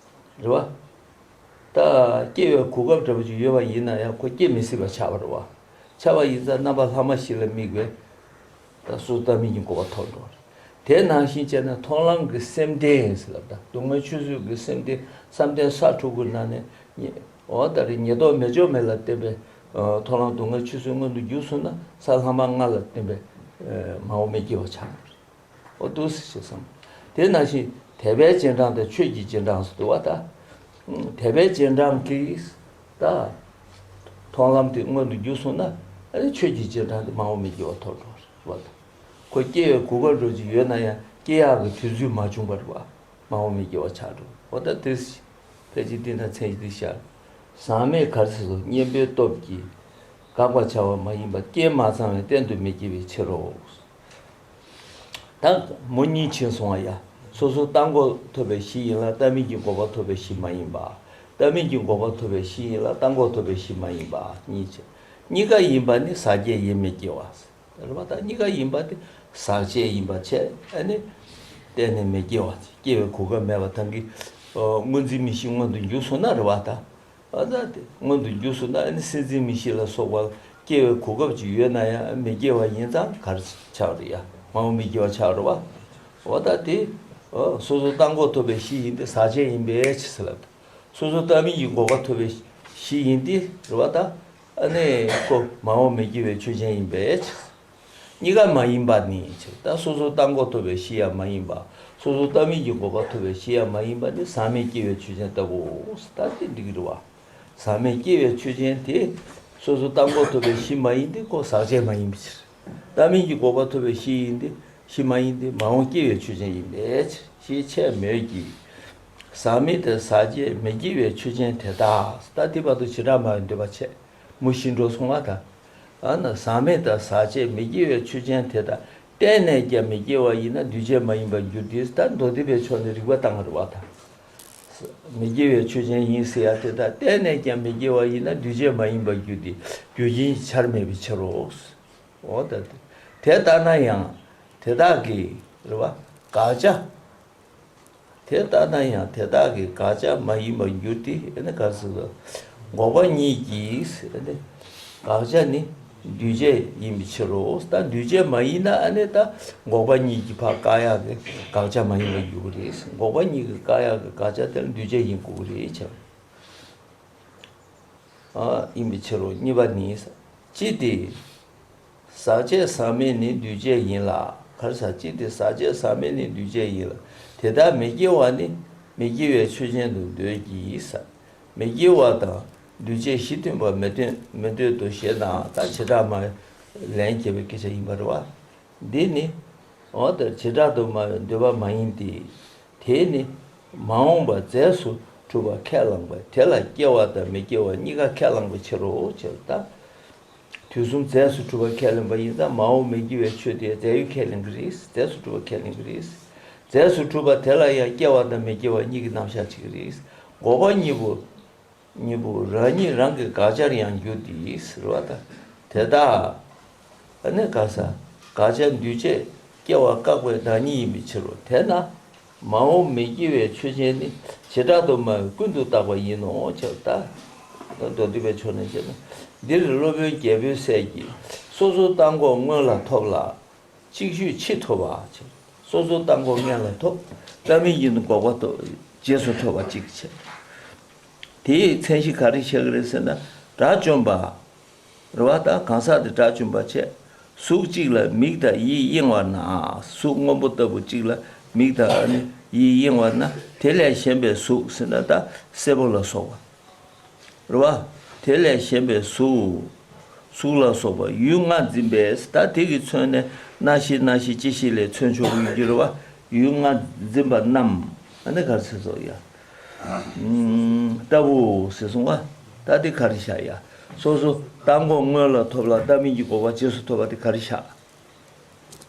རེད་བ། ད་སྐྱེ་བའི་གོ་སྐབས་འདྲ་པོ་ཅིག་ཡོད་པ་ཡིན་ན་ཡང་ཁོ་སྐྱེ་མི་སྲིད་པ་ཆགས་པ་རེད་བ། ཆགས་པ་ཡིན་ཙང་རྣམ་པ་ལྷག་མ་བཞི་ལ་དམིགས་པའི་ད་སོ་སོ་ལྟ་མིན་གྱི་འགོག་པ་ཐོབ་འགྲོ་བ་རེད། དེ་ནང་བཞིན་བྱས་ན་མཐོང་ལམ་གྱི་སེམས་རྟེན་ཟེར་ལབ། ད་སྡུག་བསྔལ་ཆོས་བཟོད་ཀྱི་སེམས་རྟེན་བསམ་གཏན་ས་དྲུག་གི་ནང་ནས་ཉེ་འོ་ད་རེས་ཉེར་བསྡོགས་མེ་སྦྱོར་མེ་ལ་བརྟེན་པའི་མཐོང་ལམ་སྡུག་བསྔལ་ཆོས་བཟོད་མངོན་དུ་གྱུར་སོང་ན་ས་ལྷག་མ་ལྔ་ལ་བརྟེན་པའི་མ་འོངས་མི་སྐྱེ་བ་ཆགས་འགྲོ་བ་རེད། འོ་འདུག་སེ་བྱས་སམ། དེ་ནང་བཞིན་དད་པའི་རྗེས་འབྲང་དང་ཆོས་ཀྱི་རྗེས་འབྲང་ཟེར་འདུག་བ་ད། དད་པའི་རྗེས་འབྲང་གིས་ད། མཐོང་ལམ་དེ་མངོན་དུ་གྱུར་སོང་ན་ཨ་ནི་ཆོས་ཀྱི་རྗེས་འབྲང་དེ་མ་འོངས་མི་སྐྱེ་བ་ཐོབ་འགྲོ་བ་ད། ཁོ་སྐྱེ་བའི་གོ་སྐབས་འདྲ་ཅིག་ཡོད་ན་ཡང་སྐྱེ་ཡག་གི་དུས་ཚོད་མ་བྱུང་བ་རེད་བ། མ་འོངས་མི་སྐྱེ་བ་ཆགས་འགྲོ་བ་ད། དེ་ཕལ་ཆེར་འདི་ན་མཚན་གཞི་འདི་ཤར། ཟག་མེད་ག་རེ་ཟེར་སོ། གཉེན་པོའི་སྟོབས་ཀྱིས་དགག་པར་བྱ་བ་མ་ཡིན་པ་རྐྱེན་མ་ཚང་བས་གཏན་དུ་མི་སྐྱེ་བའི་ཕྱིར་རོ། ད་མུ་གཉིས་ཕྱིན་སོང་བ་ཡ། སོ་སོར་བརྟགས་འགོག་ཐོབ་པའི་གཞི་ཡིན་ལ་ལྟ་མིན་གྱི་འགོག་པ་ཐོབ་པའི་གཞི་མ་ཡིན་པ། ལྟ་མིན་གྱི་འགོག་པ་ཐོབ་པའི་གཞི་ཡིན་ལ་བརྟགས་འགོག་ཐོབ་པའི་གཞི་མ་ཡིན་པ་གཉིས་ཕྱིན། གཉིས་ཀ་ཡིན་པ་ནི་ཟག་བཅས་ཡིན་མི་སྐྱེ་བ། རེད་བ་ད། གཉིས་ཀ་ཡིན་པ་དེ་ཟག་བཅས་ཡིན་པ་བྱས་ཨ་ནི་གཏན་ནས་མི་སྐྱེ་བ། སྐྱེ་བའི་གོ་སྐབས་མེད་པ་ཐང་གི་སྔོ་འཛིན་མིག་ཤེས་མངོན་དུ་འགྱུར་སོང་ན་རེད་བ་ད། ཨ་ད་དེ་མངོན་དུ་འགྱུར་སོང་ན་ཨ་ནི་སེམས་འཛིན་མིག་ཤེས་ལ་སོགས་པ་སྐྱེ་བའི་གོ་སྐབས་ཅིག་ཡོད་ན་ཡང་མི་སྐྱེ་བ་ཡིན་ཙང་ག་རེ་ཆགས་རེད་ཡ། མ་འོངས་མི་སྐྱེ་བ་ཆགས་རེད་བ། འོ་ད་དེ་སོ་སོར་བརྟགས་འགོག་ཐོབ་པའི་གཞི་ཡིན་ཏེ་ཟག་བཅས་ཡིན་པའི་ཕྱིར་ཟེར་ལབ། སོ་སོར་བརྟགས་མིན་གྱི་འགོག་པ་ཐོབ་པའི་གཞི་ཡིན་ཏེ་རེད་བ་ད། ཨ་ནི་ཁོ་མ་འོངས་མི་སྐྱེ་བའི་ཆོས་ཅན་ཡིན་པའི་ཕྱིར། གཉིས་ཀ་མ་ཡིན་པ་ནི་ཕྱིར། ད་སོ་སོར་བརྟགས་འགོག་ཐོབ་པའི་གཞི་ཡང་མ་ཡིན་པ། སོ་སོར་བརྟགས་མིན་གྱི་འགོག་པ་ཐོབ་པའི་གཞི་ཡང་མ་ཡིན་པ་ནི་ཟག་མེད་སྐྱེ་བའི་ཆོས་ཅན་ལྟ་བུའོ། ད་དེ་འགྲིག་གི་རེད་བ། ཟག་མེད་སྐྱེ་བའི་ཆོས་ཅན་དེ་སོ་སོར་བརྟགས་འགོག་ཐོབ་པའི་གཞི་མ་ཡིན་ཏེ་ཁོ་ཟག་བཅས་མ་ཡིན་པའི་ཕྱིར། བརྟགས་མིན་གྱི་འགོག་པ་ཐོབ་པའི་གཞི་ཡིན་ཏེ་གཞི་མ་ཡིན་ཏེ་མ་འོངས་སྐྱེ་བའི་ཆོས་ཅན་ཡིན་པའི་ཕྱིར་ཞེས་འཆད་མོད་ཀྱི། ཟག་མེད་དང་ཟག་བཅས་མི་སྐྱེ་བའི་ཆོས་ཅན་དེ་དག་ད་དེ་བར་དུ་བྱེ་བྲག་སྨྲ་བའི་འདོད་པ་ཆད། མུ་བཞི་འགྲོ་སོང་བ་དང་། ཨ་ན་ཟག་མེད་དང་ཟག་བཅས་མི་སྐྱེ་བའི་ཆོས་ཅན་དེ་དག་གཏན་ནས་ཀྱང་མི་སྐྱེ་བ་ཡིན་ན་འདུས་བྱས་མ་ཡིན་པར་འགྱུར་ཏེ། ད་མདོ་སྡེ་པའི་ཕྱོགས་ནས་རིགས་པ་བཏང་བ་རེད་བ་དང་། མི་སྐྱེ་བའི་ཆོས་ཅན་ཡིན་ཟེར་ཡ་དེ་དག་གཏན་ནས་ཀྱང་མི་སྐྱེ་བ་ཡིན་ན་འདུས་བྱས་མ་ཡིན་པར་འགྱུར་ཏེ་རྒྱུ་རྐྱེན་གྱིས་བྱར་མེད་པའི་ཕྱིར་རོ། འོ་ད་དེ་ལྟ་ན་ཡང་དེ་དག་གི་རེད་བ་དགག་བྱ། དེ་ལྟ་ན་ཡང་དེ་དག་གི་དགག་བྱ་མ་ཡིན་པར་འགྱུར་ཏེ་ཨ་ནི་ག་རེ་ཟེར། འགོག་པ་ཉིད་ཀྱིས་ཨ་ནི་དགག་བྱ་ནི་འདུས་བྱས་ཡིན་པའི་ཕྱིར་རོ། ད་འདུས་བྱས་མ་ཡིན་ན་ཨ་ནི་ད་འགོག་པ་ཉིད་ཀྱིས་ཕར་བཀག་ཡག་གི་དགག་བྱ་མ་ཡིན་པར་འགྱུར་གྱི་རེད། འགོག་པ་ཉིད་ཀྱིས་བཀག་ཡག་གི་དགག་བྱ་དེ་ལ་འདུས་བྱས་ཡིན་དགོས་ཀྱི་རེད་བྱས། ཨ་ཡིན་པའི་ཕྱིར་རོ། གཉིས་པ་ནི། ཅི་སྟེ་ཟག་བཅས་ཟག་མེད་ནི་འདུས་བྱས་ཡིན་ལ། ག་རེ་ཟེར། ཅི་སྟེ་ཟག་བཅས་ཟག་མེད་ནི་འདུས་བྱས་ཡིན་ལ། དེ་དག་མི་སྐྱེ་བ་ནི་མི་སྐྱེ་བའི་ཆོས་ཅན་དུ་འདོད་ཀྱི་ཟེར། མི་སྐྱེ་བ་དང་འདུས་བྱས་གཞི་མཐུན་པར་མི་སྟོན་མི་འདོད་དོ་ཞེ་ན། ད་བྱེ་བྲག་སྨྲ་བའི་ལན་རྒྱས་པའི་སྐད་ཆ་ཡིན་པ་རེད་བ། འདི་ནི་འོ་ད་བྱེ་བྲག་ཏུ་སྨྲ་བའི་འདོད་པ་མ་ཡིན་ཏེ། དེས་ནི་མ་འོངས་པ་རྫས་སུ་གྲུབ་པ་ཁས་བླངས་པས་དེ་ལ་སྐྱེ་བ་དང་མི་སྐྱེ་བ་གཉིས་ཀ་ཁས་བླངས་པའི་ཕྱིར་རོ། ཅེས་ད། དུས་གསུམ་རྫས་སུ་གྲུབ་པ་ཁས་ལེན་པ་ཡིན་ཙང་མ་འོངས་མི་སྐྱེ་བའི་ཆོས་དེ་རྫས་ཡོད་ཁས་ལེན་གྱི་རེད། རྫས་སུ་གྲུབ་པ་ཁས་ལེན་གྱི་རེད། རྫས་སུ་གྲུབ་པ་དེ་ལ་ཡང་སྐྱེ་བ་དང་མི་སྐྱེ་བ་གཉིས་ཀྱི་རྣམ་གཞག་བྱེད་ཀྱི་རེད། འགོག་པ་གཉིས་པོ། གཉིས་པོ་རང་ཉིད་རང་གི་དགག་བྱར་ཡང་འགྱུར་ཏེ་ཟེར་བ་དང་། དེ་དག་ཨ་ནི་ག་ས་དགག་བྱ་འདུས་བྱས་སྐྱེ་བ་བཀག་པའི་བདག་ཉིད་ཡིན་པའི་ཕྱིར་རོ། དེས་ན་མ་འོངས་མི་སྐྱེ་བའི་ཆོས་ཅན་ནི་བྱེ་བྲག་ཏུ་སྨྲ་བས་ཀུན་ཏུ་བརྟགས་པ་ཡིན་ནོ་ཅེས་ད། མདོ་སྡེ་པའི་ཕྱོགས་ནས་བྱས་ན། འདིར་སློབ་དཔོན་རྒྱལ་པོའི་སྲས་ཀྱིས་སོ་སོར་བརྟགས་འགོག་སྔོན་ལ་ཐོབ་ལ། གཅིག་ཤོས་ཕྱིས་ཐོབ་པ་བྱས། སོ་སོར་བརྟགས་འགོག་སྔོན་ལ་ཐོབ། ལྟ་མིན་གྱི་འགོག་པ་ཐོབ། རྗེས་སུ་ཐོབ་པ་གཅིག་བྱས། དེའི་མཚན་གཞི་ག་རེ་བཤད་ཀྱི་རེད་ཟེར་ན། དགྲ་བཅོམ་པ་རེད་བ་དང་གང་ཟག་དེ་དགྲ་བཅོམ་པ་བྱས། གཟུགས་གཅིག་ལ་མིག་དང་ཡིད་གཡེང་བ་ན། གཟུགས་སྔོན་པོ་ལྟ་བུ་གཅིག་ལ་མིག་དང་ཨ་ནི་ཡིད་གཡེང་བ་ན། དེ་ལས་གཞན་པའི་གཟུགས་ཟེར་ན་ད་སེར་པོ་ལ་སོགས་པ། རེད་བ། དེ་ལས་གཞན་པའི་གཟུགས། གཟུགས་ལ་སོགས་པ་ཡུལ་ལྔ་འཛིན་པས། ད་དེ་གི་མཚོན་ནས་སྣང་ཤེས་སྣང་ཤེས་སྐྱེ་ཤེས་ལས་མཚོན་ཆོག་གི་ཡོད་ཀྱི་རེད་བ། ཡུལ་ལྔ་འཛིན་པ་རྣམས་ཨ་ནི་ག་རེ་ཟེར་སོགས་ཡ། ཨུམ། ལྟ་བུ་ཟེར་སོང་བ། ད་དེ་ག་རེ་བཞག་ཡ། སོ་སོ་བརྟགས་འགོག་སྔོན་ལ་ཐོབ་ལ་ལྟ་མིན་གྱི་འགོག་པ་རྗེས་སུ་ཐོབ་པ་དེ་ག་རེ་བཞག་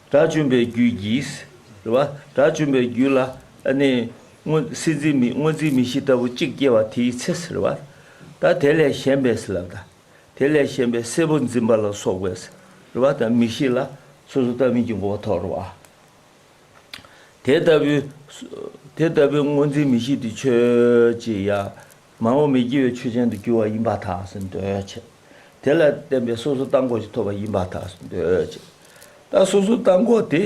དགྲ་བཅོམ་པའི་རྒྱུད་ཀྱིས། རེད་བ། དགྲ་བཅོམ་པའི་རྒྱུད་ལ་ཨ་ནི་སྔོ་སེམས་འཛིན་མིག་སྔོ་འཛིན་མིག་ཤེས་ལྟ་བུ་གཅིག་སྐྱེ་བ་དེའི་ཚེ་ཟེར་བ། ད་དེ་ལས་གཞན་པའི་ཟེར་ལབ་ད། དེ་ལས་གཞན་པའི་སེར་པོ་འཛིན་པ་ལ་སོགས་པའི་ཟེར་བ་དང་མིག་ཤེས་ལ་སོ་སོ་ལྟ་མིན་གྱི་འགོག་པ་ཐོབ་རེད་བ། དེ་ལྟ་བུའི་ དེ་ལྟ་བུའི་སྔོ་འཛིན་མི་ཤིགས་དེ་ཆོས་ཅན་ཡ། མ་འོངས་མི་སྐྱེ་བའི་ཆོས་ཅན་དུ་འགྱུར་བ་ཡིན་པར་ཐལ་ཟེར་འདོད་ཆེ། དེ་ལ་བརྟེན་པའི་སོ་སོར་བརྟགས་འགོག་ཅིག་ཐོབ་པ་ཡིན་པར་ཐལ་ཟེར་འདོད་ཆེ། ད་སོ་སོར་བརྟགས་འགོག་དེ།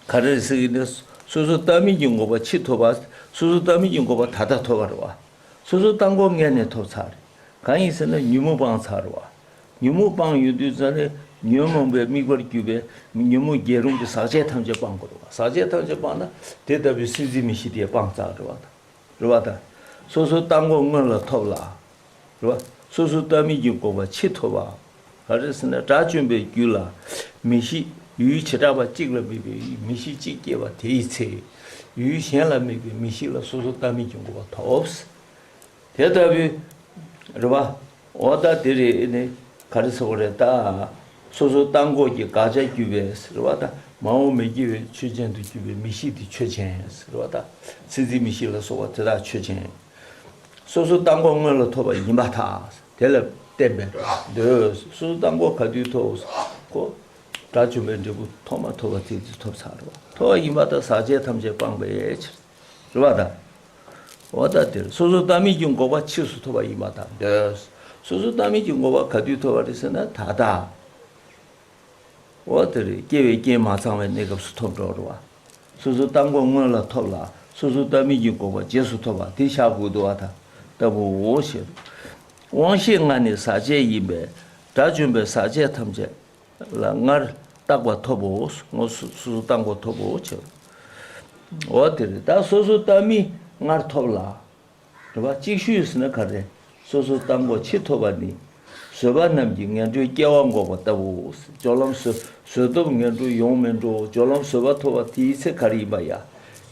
ག་རེ་ཟེར་གྱི་ནི། སོ་སོར་བརྟགས་མིན་གྱི་འགོག་པ་ཕྱིས་ཐོབ་པ། སོ་སོར་བརྟགས་མིན་གྱི་འགོག་པ་ད་ལྟ་ཐོབ་པ་རེད་བ། སོ་སོར་བརྟགས་འགོག་སྔོན་ནས་ཐོབ་ཚར་རེད། གང་ཡིན་ཟེར་ན་ཉོན་མོངས་སྤངས་ཚར་རེད་བ། ཉོན་མོངས་སྤངས་ཡོང་དུས་ཙ་ནས་ཉོན་མོངས་པའི་དམིགས་པར་གྱུར་པའི་ཉོན་མོངས་བརྒྱད་རུམ་གྱི་ཟག་བཅས་ཐམས་ཅད་སྤང་དགོས་རེད་བ། ཟག་བཅས་ཐམས་ཅད་སྤངས་ན་དེ་ལྟ་བུའི་སེམས་འཛིན་མི་ཤིགས་དེ་སྤངས་ཚར་རེད་བ། རེད་བ་ད། སོ་སོར་བརྟགས་འགོག་སྔོན་ལ་ཐོབ་ལ། རེད་བ། སོ་སོར་བརྟགས་མིན་གྱི་འགོག་པ་ཕྱིས་ཐོབ་པ། ག་རེ་ཟེར་ན་དགྲ་བཅོམ་པའི་རྒྱུད་ལ་མི་ཤིགས་ཡུལ་བྱེ་བྲག་པ་གཅིག་ལ་དམིགས་པའི་མི་ཤིགས་གཅིག་སྐྱེས་པ་དེའི་ཚེ། ཡུལ་གཞན་ལ་དམིགས་པའི་མི་ཤིགས་ལ་སོ་སོར་བརྟགས་མིན་གྱི་འགོག་པ་ཐོབ། དེ་ལྟ་བུའི། རེད་བ། འོ་ད་དེ་རེད་ནི། ག་རེ་ཟེར་བ་རེད་ད། སོ་སོར་བརྟགས་འགོག་གི་དགག་བྱ་གྱུར་པའི་རེད་བ་ད། མ་འོངས་མི་སྐྱེ་བའི་ཆོས་ཅན་དུ་གྱུར་པའི་མི་ཤིགས་དེ་ཆོས་ཅན་རེད་བ་ད། སེམས་འཛིན་མི་ཤིགས་ལ་སོགས་པ་དེ་དག་ཆོས་ཅན། སོ་སོར་བརྟགས་འགོག་སྔོན་ལ་ཐོབ་པ་ཡིན་པར་ཐལ། དེ་ལ་བརྟེན་པའི་འདོད། སོ་སོར་བརྟགས་འགོག་ག་དུས་ཐོབ། ཁོ། དགྲ་བཅོམ་པའི་འབྲས་བུ་ཐོག་མ་ཐོབ་པ་དེ་དུས་ཐོབ་ཚར་བ། ཐོབ་པ་ཡིན་པར་ཐལ། ཟག་བཅས་ཐམས་ཅད་སྤངས་པའི་ཕྱིར། རེད་བ་ད། འོ་ད་དེར་སོ་སོར་བརྟགས་མིན་གྱི་འགོག་པ་ཕྱིས་སུ་ཐོབ་པ་ཡིན་པར་ཐལ། འདོད། སོ་སོར་བརྟགས་མིན་གྱི་འགོག་པ་ག་དུས་ཐོབ་པ་རེད་ཟེར་ན་ད་ལྟ། འོ་དེ་རེད། སྐྱེ་བའི་རྐྱེན་མ་ཚང་བའི་གནས་སྐབས་སུ་ཐོབ་འགྲོ་རེད་བ། སོ་སོར་བརྟགས་འགོག་སྔོན་ལ་ཐོབ་ལ། སོ་སོར་བརྟགས་མིན་གྱི་འགོག་པ་རྗེས་སུ་ཐོབ་པ་དེ་བཞག་དགོས་འདུག་བ་ད། ལྟ་བུའོ་ཞེས། དབང་ཤེས་ལྔ་ནི་ཟག་བཅས་ཡིན་པས། དགྲ་བཅོམ་པའི་ཟག་བཅས་ཐམས་ཅད་ལ་སྔར་བརྟགས་པ་ཐོབ་བོ། སོ་སོར་བརྟགས་འགོག་ཐོབ་བོ་ཞེས། འོ་དེ་རེད། ད་སོ་སོར་བརྟགས་མིན་སྔར་ཐོབ་ལ། རེད་བ། གཅིག་ཤོས་ཟེར་ན་ག་རེ། སོ་སོར་བརྟགས་འགོག་ཕྱིས་ཐོབ་པ་ནི། བཟོད་པ་རྣམས་ཀྱིས་ངན་འགྲོའི་སྐྱེ་བ་འགོག་པ་ལྟ་བུའོ། སྦྱོར་ལམ་བཟོད། བཟོད་སྟོབས་ངན་འགྲོ་ཡོང་མི་འགྲོ། སྦྱོར་ལམ་བཟོད་པ་ཐོབ་པ་དེའི་ཚེ་ག་རེ་ཡིན་པ་ཡ།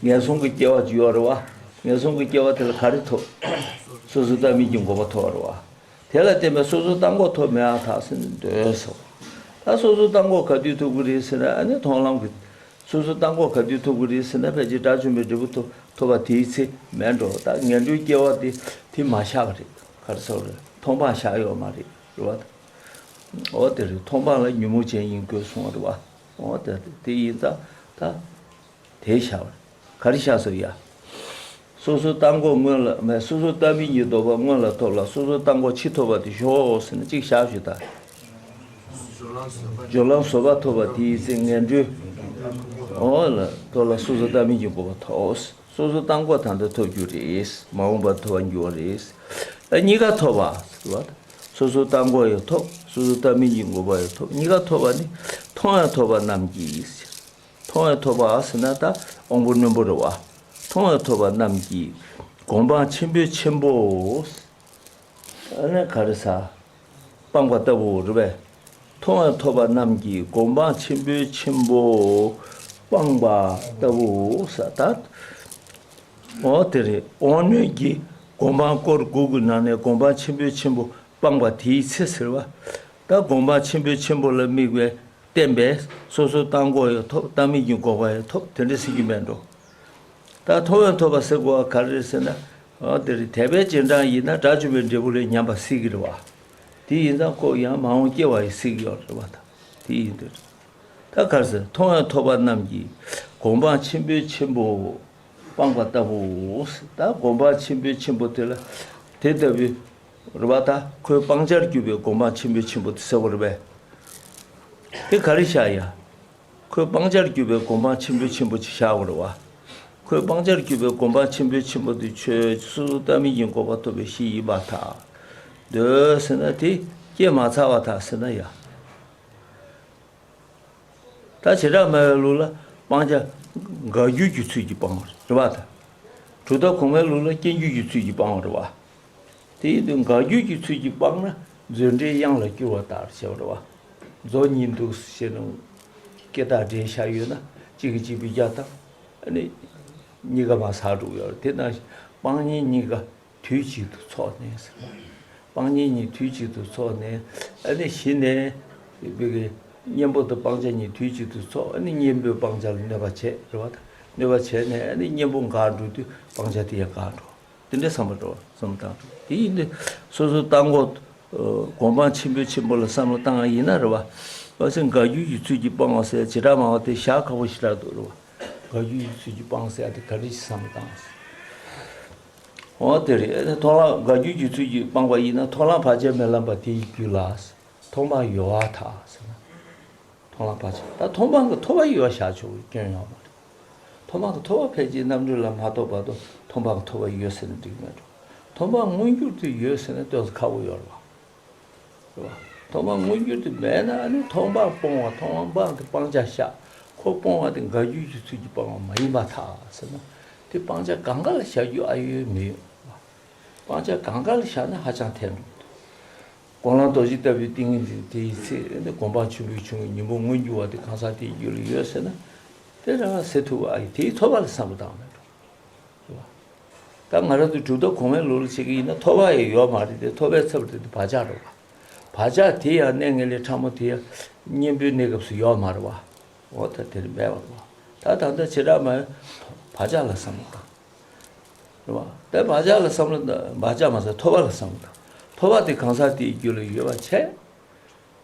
ངན་སོང་གི་སྐྱེ་བ་ཅིག་ཡོད་རེད་བ། ངན་སོང་གི་སྐྱེ་བ་དེ་ལ་ག་རེ་ཐོབ། སོ་སོར་བརྟགས་མིན་གྱི་འགོག་པ་ཐོབ་པ་རེད་བ། དེ་ལ་བརྟེན་པའི་སོ་སོར་བརྟགས་འགོག་ཐོབ་མེད་པར་ཐལ་ཟེར་ནས་འདོད་སོ། ད་སོ་སོར་བརྟགས་འགོག་ག་དུས་ཐོབ་ཀྱི་རེད་ཟེར་ན། ཨ་ནི་མཐོང་ལམ་གྱི། སོ་སོར་བརྟགས་འགོག་ག་དུས་ཐོབ་ཀྱི་རེད་ཟེར་ན། ཕལ་ཆེར་དགྲ་བཅོམ་པའི་འབྲས་བུ་ཐོབ་ཐོབ་པ་དེའི་ཚེ་མེད་འགྲོ། ད་ངན་འགྲོའི་སྐྱེ་བ་དེ་དེ་མ་བཞག་པ་རེད། ག་རེ་ཟེར་བ་རེད། མཐོང་སྤང་བཞག་ཡོད་མ་རེད། རེད་བ། འོ་དེ་རེད། མཐོང་སྤང་ལ་ཉོན་མོངས་ཅན་ཡིན་དགོས་གསུངས་པ་རེད་བ། འོ་དེ་དེ་ཡིན་ཙང་ད། དེ་བཞག་པ་རེད། ག་རེ་བཞག་སོང་ཡ། སོ་སོར་བརྟགས་འགོག་སྔོན་ལ་མེད། སོ་སོར་བརྟགས་མིན་གྱི་ལྡོག་པ་སྔོན་ལ་ཐོབ་ལ། སོ་སོར་བརྟགས་འགོག་ཕྱིས་ཐོབ་པ་དེ་ཞོག་ཟེར་ན་གཅིག་བཞག་ཞུ་ད། སྦྱོར་ལམ་བཟོད་པ་ཐོབ་པ་དེའི་ཚེ་ངན་འགྲོའི། འོ་ལ་ཐོབ་ལ་སོ་སོར་བརྟགས་མིན་གྱི་འགོག་པ་ཐོབ། སོ་སོར་བརྟགས་འགོག་ད་ལྟ་ཐོབ་རྒྱུ་རེད། མ་འོངས་པར་ཐོབ་པར་འགྱུར་བ་རེད། ད་གཉིས་ཀ་ཐོབ་པ་ཟེར་བ། སོ་སོར་བརྟགས་འགོག་ཡང་ཐོབ། སོ་སོར་བརྟགས་མིན་གྱི་འགོག་པ་ཡང་ཐོབ། གཉིས་ཀ་ཐོབ་པ་ནི། མཐོང་བས་ཐོབ་པ་རྣམས་ཀྱིས། མཐོང་བས་ཐོབ་པ་ཟེར་ན་ད་དབང་པོ་རྣོན་པོ་རེད་བ། མཐོང་བས་ཐོབ་པ་རྣམས་ཀྱིས་སྒོམ་སྤང་ཆེན་པོའི་ཆེན་པོ། ཨ་ནི་ག་རེ་ཟ། སྤངས་པ་ལྟ་བུ་རེད་པས། མཐོང་བས་ཐོབ་པ་རྣམས་ཀྱིས་སྒོམ་སྤང་ཆེན་པོའི་ཆེན་པོ་སྤངས་པ་ལྟ་བུ་ཟ་ད། འོ་དེ་རེད། དབང་རྣོན་གྱིས་སྒོམ་སྤང་སྐོར་དགུ་གི་ནང་ནས་སྒོམ་སྤང་ཆེན་པོའི་ཆེན་པོ་སྤངས་པ་དེའི་ཚེ་ཟེར་བ། ད་སྒོམ་སྤང་ཆེན་པོའི་ཆེན་པོ་ལ་དམིགས་པའི་བརྟེན་པས་སོ་སོར་བརྟགས་འགོག་ཡང་ཐོབ། བརྟགས་མིན་གྱི་འགོག་པ་ཡང་ཐོབ། དེ་འདྲ་ཟེར་གྱི་མེད་འགྲོ། ད་མཐོང་བས་ཐོབ་པ་ཟེར་དགོས་པ་ག་རེ་རེད་ཟེར་ན། འོ་དེ་རེད། དད་པའི་རྗེས་འབྲང་ཡིན་ན་དགྲ་བཅོམ་པའི་འབྲས་བུ་ལས་ཉམས་པ་སྲིད་ཀྱི་རེད་བ། དེ་ཡིན་ཙང་ཁོ་ཡང་མ་འོངས་སྐྱེ་བ་ཡི་སྲིད་ཀྱི་ཡོད་རེད་བ་ད། དེ་ཡིན་དུས། ད་ག་རེ་ཟེར། མཐོང་བས་ཐོབ་པ་རྣམས་ཀྱིས་སྒོམ་སྤང་ཆེན་པོའི་ཆེན་པོ་སྤངས་པ་ལྟ་བུའོ། ད་སྒོམ་སྤང་ཆེན་པོའི་ཆེན་པོ་དེ་ལ་དེ་ལྟ་བུའི་རེད་བ་ད། ཁོའི་སྤང་བྱར་གྱུར་པའི་སྒོམ་སྤང་ཆེན་པོའི་ཆེན་པོ་དེ་ཟེར་བ་རེད་པས། དེ་ག་རེ་བཞག་ཡ། ཁོའི་སྤང་བྱར་གྱུར་པའི་སྒོམ་སྤང་ཆེན་པོའི་ཆེན་པོ་ཅིག་བཞག་པ་རེད་བ། ཁོའི་སྤང་བྱར་གྱུར་པའི་སྒོམ་སྤང་ཆེན་པོའི་ཆེན་པོ་དེ་ཆོས་སོ་སོར་བརྟགས་མིན་གྱི་འགོག་པ་ཐོབ་པའི་གཞི་ཡིན་པར་ཐལ། འདོད་ཟེར་ན་དེ་སྐྱེས་མ་ཚར་བར་ཐལ་ཟེར་ན་ཡ། ད་བྱེ་བྲག་སྨྲ་བའི་ལུགས་ལ་སྤང་བྱ་འགལ་འགྱུར་གྱི་ཚུལ་གྱིས་སྤང་བ་རེད་བ་ད། གྲུབ་མཐའ་གོང་མའི་ལུགས་ལ་སྐྱེ་འགྱུར་གྱི་ཚུལ་གྱིས་སྤང་བ་རེད་བ། དེ་ཡིན་དུས་འགལ་འགྱུར་གྱི་ཚུལ་གྱིས་སྤངས་ན་མཛོད་འགྲེལ་དབྱངས་ལ་བསྒྱུར་བ་ལྟར་བྱེད་པ་རེད་བ། མཛོད་གཉིས་འདུག་ཟེར་ནས་སྐད་བཏགས་འགྲེལ་བཞག་ཡོད་ན་གཅིག་གིས་གཅིག་བུད་རྒྱག་དང་། ཨ་ནི་གཉིས་ཀ་མར་ཟག་འགྲོ་གི་ཡོད་རེད། དེ་ནང་བཞིན་སྤང་གཉེན་གཉིས་ཀ་དུས་གཅིག་ཏུ་ཚོགས་ནས་ཟེར་བ། སྤང་གཉེན་གཉིས་དུས་གཅིག་ཏུ་ཚོགས་ནས། ཨ་ནི་གཞི་ནས་བི་གི་གཉེན་པོ་དང་སྤང་བྱ་གཉིས་དུས་གཅིག་ཏུ་ཚོགས། ཨ་ནི་གཉེན་པོས་སྤང་བྱ་ལ་གནོད་པ་བྱས་རེད་བ་ད། གནོད་པ་བྱས་ནས་ཨ་ནི་གཉེན་པོ་འགག་འགྲོ་དུས་སྤང་བྱ་དེ་ཡང་འགག་འགྲོ། དེ་འདྲའི་བསམ་པ་འགྲོ་བསམ་བཏང་འགྲོ། དེ་ཡིན་དུས་སོ་སོར་བརྟགས་འགོག་སྒོམ་སྤང་ཆེན་པོའི་ཆེན་པོ་ལ་བསམ་བློ་བཏང་བ་ཡིན་ན་རེད་བ། འོ་ཟེར་འགལ་འགྱུར་གྱི་ཚུལ་གྱིས་སྤང་བ་ཟེར་བྱེ་བྲག་སྨྲ་བ་དེ་བཞག་ཁག་པོ་ཞེ་དྲག་འདུག་རེད་བ། དགག་རྒྱུ་ཡོད་ཚུལ་གྱིས་སྤངས་ཟེར་ཡ་དེ་ག་འདྲ་ཞིག་བསམ་བཏང་། འོ་དེ་རེད། མཐོང་ལམ་དགག་རྒྱུ་ཡོད་ཚུལ་གྱིས་སྤངས་པ་ཡིན་ན། མཐོང་ལམ་བར་ཆད་མེད་ལམ་པ་དེ་ཡི་རྒྱུད་ལ་མཐོང་སྤང་ཡོད་པར་ཐལ་ཟེར་ན། མཐོང་ལམ་བར་ཆད། ད་མཐོང་སྤང་གི་ཐོབ་པ་ཡོད་པ་བཞག་ཆོག་གི་སྐྱོན་ཡོད་མ་རེད། མཐོང་སྤང་གི་ཐོབ་པ་ཕལ་ཆེར་རྣམ་གྲོལ་ལ་མ་གཏོགས་བར་དུ་མཐོང་སྤང་གི་ཐོབ་པ་ཡོད་ཟེར་ན་འགྲིག་མེད་འགྲོ། མཐོང་སྤང་མངོན་གྱུར་དུ་ཡོད་ཟེར་ན་ཏོག་ཙམ་ཁག་པོ་ཡོད་རེད་བ། རེད་བ། མཐོང་སྤང་མངོན་གྱུར་དུ་མེད་ན་ཨ་ནི་མཐོང་སྤང་སྤོང་བ། མཐོང་སྤང་དེ་སྤང་བྱ་བཞག་ཁོ་སྤོང་བ་དེ་དགག་རྒྱུ་ཡོད་ཚུལ་གྱིས་སྤངས་པ་མ་ཡིན་པར་ཐལ་ཟེར་ན། དེ་སྤང་བྱ་གང་ག་ལ་བཞག་རྒྱུ་ཨ་ཡོད་མི་ཡོད། སྤང་བྱ་གང་ག་ལ་བཞག་ན་ཧ་ཅང་འཐད་འགྲོ་གི་འདུག་དགོངས་ལམ་རྡོ་རྗེ་ལྟ་བུའི་ཏིང་ངེ་འཛིན་དེའི་ཚེ་ནི་སྒོམ་སྤང་ཆེན་པོའི་ཆུང་ངུའི་གཉེན་པོ་མངོན་གྱུར་བ་དེ་གང་ཟག་དེའི་རྒྱུད་ལ་ཡོད་ཟེར་ན། དེ་རང་ལ་ཟེར་ཐུབ་པ་ཨ་ཡོད། དེའི་ཐོབ་པ་ལ་བསམ་བློ་བཏང་མེད་འགྲོ། རེད་བ། ད་ང་རང་ཚོ་གྲུབ་མཐའ་གོང་མའི་ལུགས་ལ་བྱེད་ཀྱི་ཡིན་ན་ཐོབ་པ་ཡང་ཡོད་མ་རེད་དེ། ཐོབ་པའི་ཚབ་རེད་དེ་བག་ཆགས་རེད་བ། བག་ཆགས་དེ་ཡང་གནས་ངན་ལས་ཕྲ་མོ་དེ་ཡང་གཉེན་པོའི་གནས་སྐབས་སུ་ཡོད་མ་རེད་བ། འོ་ད་དེ་རེད་མེད་པ་རེད་བ། ད་ད་ལྟ་བྱེ་བྲག་མ་བག་ཆགས་ལ་བསམ་བློ་བཏང་། རེད་བ། ད་བག་ཆགས་ལ་བསམ་བློ་བཏང་། བག་ཆགས་མ་ཟད་ཐོབ་པ་ལ་བསམ་བློ་བཏང་། ཐོབ་པ་དེ་གང་ཟག་དེའི་རྒྱུད་ལ་ཡོད་པ་བྱས།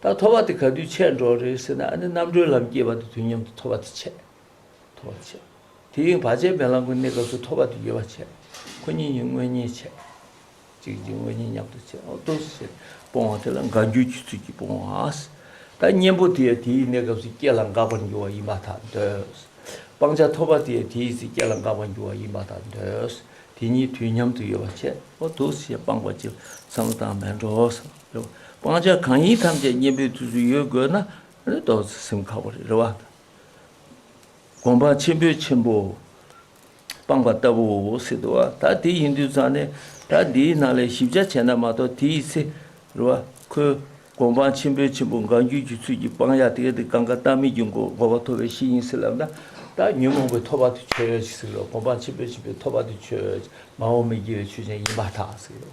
ད་ཐོབ་པ་དེ་ག་དུས་ཆད་འགྲོ་རེད་ཟེར་ན། ཨ་ནི་རྣམ་གྲོལ་ལམ་སྐྱེས་པ་དེ་དུས་མཉམ་དུ་ཐོབ་པ་དེ་ཆད། ཐོབ་པ་ཆད། དེ་ཡིན་བར་ཆད་མེད་ལམ་གྱི་གནས་སྐབས་སུ་ཐོབ་པ་དེ་ཡོད་པ་ཆད། ཁོ་གཉིས་གཉིས་དངོས་གཉིས་ཆད། གཅིག་གཅིག་དངོས་གཉིས་མཉམ་དུ་ཆད། འོ་འདུག་སེ་སྤོང་བ་དེ་ལ་དགག་རྒྱུ་ཡོད་ཚུལ་གྱིས་སྤོང་བ། ད་གཉེན་པོ་དེ་ཡང་དེའི་གནས་སྐབས་སུ་སྐྱེ་ལ་འགག་པར་འགྱུར་བ་ཡིན་པར་ཐལ་འདོད། སྤང་བྱ་ཐོབ་པ་དེ་ཡང་དེའི་ཚེ་སྐྱེ་ལ་འགག་པར་འགྱུར་བ་ཡིན་པར་ཐལ་འདོད། དེ་གཉིས་དུས་མཉམ་དུ་ཡོད་པ་ཆད། འོ་འདུག་སེ་སྤངས་པ་ཅིག་བསམ་བློ་བཏང་མེད་འགྲོ། སྤང་བྱ་གང་ཡིན་ཐམས་ཅད་གཉེན་པོའི་དུས་སུ་ཡོད་དགོས་ན་ཏོག་ཙམ་སེམས་ཁག་པོ་རེད། རེད་བ། སྒོམ་སྤང་ཆེན་པོའི་ཆེན་པོ་སྤངས་པ་ལྟ་བུའོ་ཟེར་འདུག་བ། ད་དེ་ཡིན་དུས་ཙང་ནས་ད་འདིའི་ནང་ལས་ཞིབ་ཆ་བྱས་ན་མ་གཏོགས་དེའི་ཚེ་རེད་བ། ཁོས་སྒོམ་སྤང་ཆེན་པོའི་ཆེན་པོ་དགག་རྒྱུ་ཡོད་ཚུལ་གྱིས་སྤང་ཡ་དེ་ག་དེ་གང་ག་བཏང་མིན་གྱི་འགོག་འགོག་པ་ཐོབ་པའི་གཞི་ཡིན་ཟེར་ལབ་ན། ད་ཉོན་མོངས་པའི་ཐོབ་པ་དེ་ཆོད་ཅིག་ཟེར་རོ། སྒོམ་སྤང་ཆེན་པོའི་ཆེན་པོའི་ཐོབ་པ་དེ་ཆོད་ཅིག་མ་འོངས་པའི་དགེ་བའི་ཆོས་ཅན་ཡིན་པར་ཐལ་ཟེར་རོ།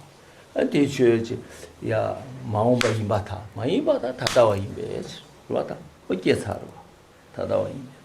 ཨ་དེ་ཆོད་ཅིག་ཡ་མ་འོངས་པ་ཡིན་པར་ཐལ། མ་ཡིན་པ་ད་ད་ལྟ་བ་ཡིན་པས་ཟེར་རོ། ད་ཨོ་སྐྱེས་ཚར་རོ། ད་ལྟ་བ་ཡིན་པས།